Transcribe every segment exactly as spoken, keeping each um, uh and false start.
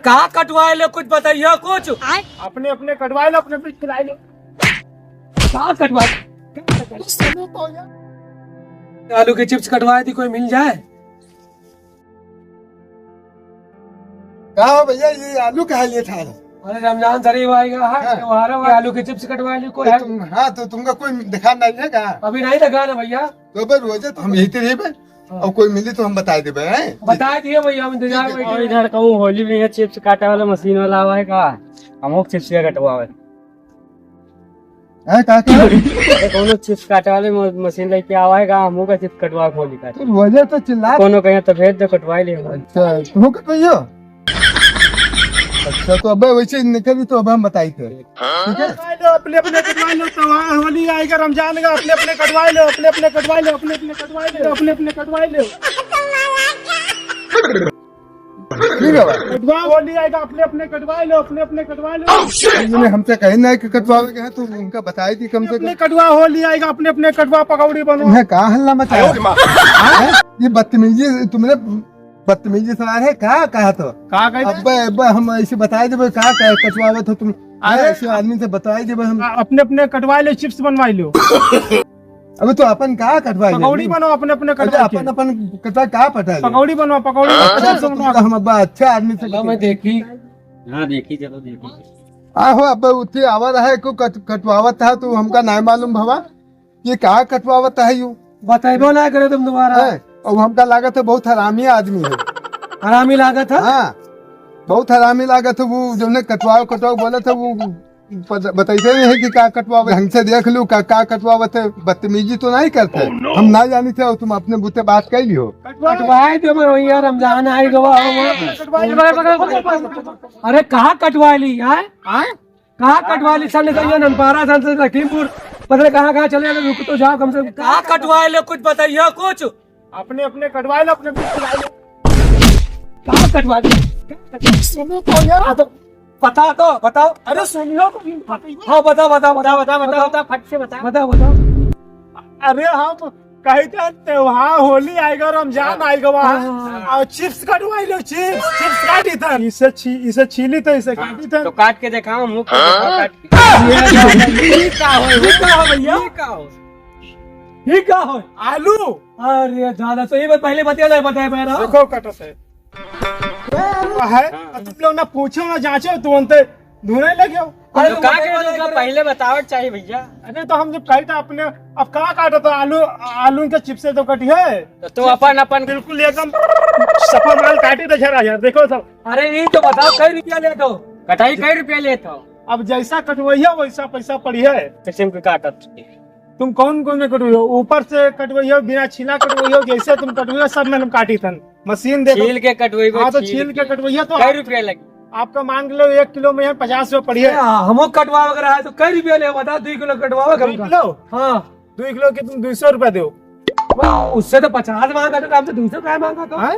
का कटवाए ले, कुछ बताइए कुछ। अपने अपने कटवाए लो, अपने अपने खिलाए लो। का कटवाए? आलू के chips कटवाए थी, कोई मिल जाए। का हो भैया, ये आलू कहाँ लिए था? अरे रमजान शरीफ आएगा, हाँ, हाँ। त्योहार है, आलू के chips कटवाए ले कोई तो है? तुम, हाँ, तो तुमका कोई दिखा नहीं है का? अभी नहीं दिखा ना भैया। तो अबे रोजे तो हम यही तो रहिबे। हाँ। और कोई मिली तो हम बताए देबे, हैं? बताए दिए भैया, हम इंतजार में और बैठे हैं। इधर कहूँ होली में है, chips काटे वाला मशीन वाला आवा है का? हम लोग chips के कटवावे। हैं, का, का? अरे, कौनो chips काटे वाले म-, मशीन लेके आवा है का? हम लोग का chips कटवा के होली काटे। तो रोजे तो चिल्ला। कौनो कहीं तो भेज दो, कटवाई ले। अच्छा, तुम कटवाइयो? अच्छा, तो अबे वैसे निकली तो अब हम बताई थे। ठीक है? कटवाए लो, अपने अपने कटवाए लो, त्योहार होली आएगा, रमजान का, अपने अपने कटवाए लो, अपने अपने कटवाए लो, अपने अपने कटवाए लो, अपने अपने कटवाए लो। ठीक है भाई। कटवा होली आएगा, अपने अपने कटवाए लो, अपने अपने कटवाए लो। इन्हें हमसे कहीं नहीं कि कटवावे के है, तू उनका बताई दी कम से अपने कम। कटवा होली आएगा, अपने अपने कटवा पकौड़ी बनो। इन्हें का हल्ला मचाया? हाँ? ये बदतमीजी, तुमने बदतमीजी से आ रहे, का कहा तो? का कहे? अब्बे, अब्बे, हम ऐसे बताई देबे, का, का कटवावत हो तुम? अरे। ऐसे आदमी से बताई देबे हम। अपने अपने कटवाए लो, chips बनवाए लो। अबे तो अपन का कटवाए ले? पकौड़ी बनाओ अपने अपने अरे कटवा के। अपन अपन कटवा का पटा ले? पकौड़ी बनाओ, पकौड़ी। अच्छा, अच्छा, तो सुनो। तुम तो हम अब्बा अच्छा आदमी से चलो, मैं देखी। हाँ, देखी, चलो, देखी। आहो, अब्बा उतरे आवा रहा है, को कट-, कटवावत था, तो हमका नाय मालूम भवा। ये कहाँ कटवावत है यू? बताइबो ना करे तुम दोबारा। हैं? और हमका लागत है बहुत हरामी आदमी है। हरामी लागत है? हाँ, बहुत हरामी लागत है। वो जो ने कटवाओ, कटवाओ बोलत है, वो पता, बताइते नहीं है कि का कटवावे। ढंग से देख लो, का, का कटवावत है, बदतमीजी तो नहीं करते। Oh, no। हम ना जानी थे, और तुम अपने बूते बात कर लियो। कटवाए दो, मैं भैया रमजान आए गवा हो। अरे कहाँ कटवा ली यार? हाँ? कहाँ कटवा ली? सन से ये ननपारा, सन से लखीमपुर, पता नहीं कहाँ कहाँ चले गए, रुक तो जाओ कम से कम। कहाँ कटवाए ले, कुछ बताइए कुछ। अपने अपने कटवाए लो, अपने अपने खिलाए लो। कहाँ कटवा ली? सुनो तो यार। हाँ तो बता तो, बताओ। अरे सुनियो तो। हाँ, बताओ, बताओ, बताओ, बताओ, बताओ, बताओ, फट से बताओ। बताओ, बताओ। अरे हम कही थे त्योहार होली आएगा, रमजान हाँ। आएगा, वहाँ। हाँ, हाँ, हाँ। और chips कटवाई लो, chips, chips काटी था। इसे छी-, इसे छीली तो इसे हाँ, काटी था। तो काट के दिखाओ, मुंह पे दिखाओ, काट के। ये का हो, ये का हो भैया? ये का हो? ये का हो? आलू। अरे दादा, तो ये बात पहले बताया ना, बताया मेरा। देखो कटो से। है, हाँ। तुम लोग ना पूछो ना जांचो, तुम अंते ढूंढे लगे हो। अरे तो तो का बताइए करे, ना तुमका करे। पहले बतावे के चाहिए भैया। अरे तो हम जब कही था अपने, अब का काटा था आलू, आलू के chips से तो कटी है। तो तू अपन, अपन बिल्कुल एकदम सफा माल काटी तो झरा यार, देखो सब। अरे ये तो बताओ कई रुपया लेत हो? कटाई कई रुपया लेत हो? अब जैसा कटवैया वैसा पैसा पड़ी है। किस्म के काटत। तुम कौन कौन में कटवैया? ऊपर से कटवैया, बिना छीला कटवैया, जैसे तुम कटवैया सब में हम काटी थन। मशीन दे दो। छील के कटवैबो, हाँ, तो छील छील के के। कटवैया तो कई रुपया लगी? आपका मान के लो एक किलो में है पचास रुपया पड़ी है। हाँ, हमो कटवावे के रहा है तो कई रुपया ले बता, दुई किलो कटवावे के दुई हमका। किलो? हाँ। दुई किलो के तुम दुई सौ रुपया दो। वाह, उससे तो पचास मांगा तो, हमसे दुई सौ रुपया मांगा तो। हाँ?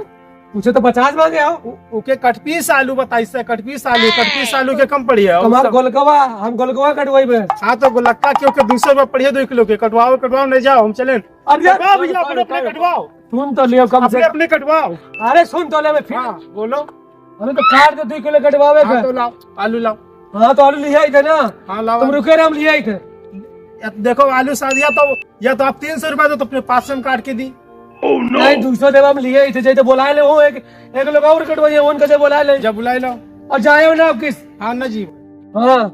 उससे तो पचास मांगे हो। उ-, उके कटपीस आलू बताई से, कटपीस आलू, कटपीस आलू के कम पड़ी है। तुम्हार सब गोलकवा, हम गोलकवा कटवाई बे। हाँ, तो गोलक्का के ओके दुई सौ रुपया पड़ी है दुई किलो के, कटवाओ, कटवाओ, नहीं जाओ, हम चले। अरे कटवाओ भैया, कटवाओ, अपने, अपने कटवाओ, कटवाओ। सुन तो लियो कम से अपने, अपने कटवाओ। अरे सुन तो ले, मैं फिर हाँ, बोलो। अरे तो काट के दुई किलो कटवावे हाँ, के। तो लाओ, आलू लाओ। हाँ, तो आलू लियाई थे ना। हाँ, लाओ तुम आलू। रुके रहे, हम लियाई थे। अब देखो आलू साहब, या तो, या तो आप तीन सौ रुपया दो, तो अपने पाँच सौ में काट के दी। नहीं, दुई सौ देवा, हम लियाई थे, जैसे बोलाए ले हो, एक, एक लोग और कटवाइए, उनका जब बोलाए ले। जब बुलाए लो। और जाए हो ना आप किस? हाँ ना जी। हाँ,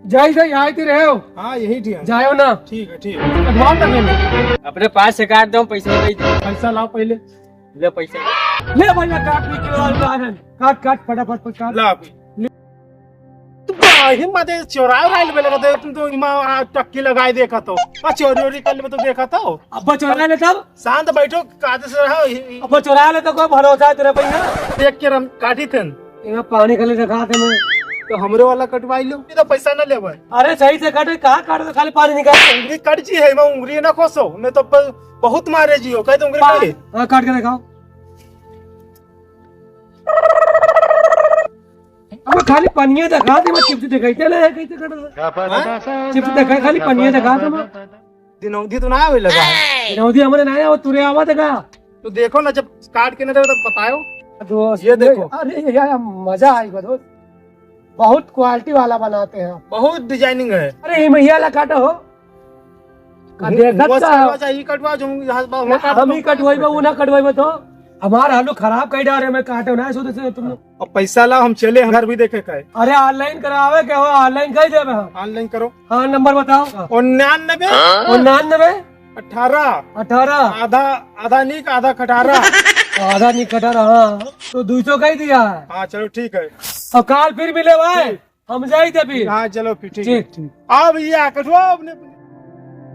जाई जाई, आए थे रहे हो। हाँ, यही ठीक है। जाए हो ना। ठीक है, ठीक है। कटवाओ ना पहले। अपने पास से काट दो, पैसा दे दो। पैसा लाओ पहले। ले पैसा। ले भैया, काट, निकल, काट, काट, फटाफट, फटाफट काट। ला। ले। तुम तो हिम्मत है, चोराए उराए लेबे लगत है, तुम तो इमा, आ, टक्की लगाए देखत हो। आ, चोरी ओरी कर लेबे तो देखत हो। अब चोरा ले तब? शांत बैठो, कायदे से रहो। हि-, हि-, अब चोरा ले तो कोई भरोसा है तेरे भैया? देख के हम काटी थन। इमा पानी खाली रखा थे मैं। तो हमरे वाला कटवाई लो, ये तो पैसा ना लेबे। अरे सही से काटे, कहाँ काट दे, खाली पानी निकाल। उंगली कट जी है, मैं उंगली ना खोसो, नहीं तो ब-, बहुत मारे जी हो, कह दो उंगली पा-, काट। हाँ, काट के दिखाओ। अब खाली पनिया देखा दे, मैं चिप्स दिखाई थे ना, कैसे काट दे। हाँ? चिप्स देखा, खाली पनिया देखा दे मैं। दिनौंधी तो ना आवे लगा है। दिनौंधी हमरे ना आवे, तुरे आवा देखा। तो देखो ना, जब काट के ना दे तो बताओ। दोस्त, ये देखो। अरे यार, मजा आएगा दोस्त, बहुत क्वालिटी वाला बनाते हैं आप। बहुत डिजाइनिंग है। अरे, ये मैया ला काटो हो। का देखत वो का? कटवा चाहे, ई कटवा, जो हम यहाँ बा, ना, वहाँ काटो, हम ही कटवाई बा, वो ना कटवाई बा तो। हमार आलू खराब कई डारे में काटो ना, ऐसे तैसे तुम। अब पैसा ला, हम चले, हम घर भी देखे का है। अरे, online करावे के हो, online कई देबे हम। Online करो। हाँ, नंबर बताओ। उन्यानबे। उन्यानबे। अठारह। अठारह। आधा, आधा नीक, आधा खटारा। आधा नीक, खटारा, हाँ। तो दुई सौ कई दिया है। हाँ, चलो, ठीक है। और काल फिर मिले भाई, ठीक। हम जाई थे फिर। हाँ, चलो, फिर ठीक है। ठीक, ठीक। आओ भैया, कटवाओ अपने।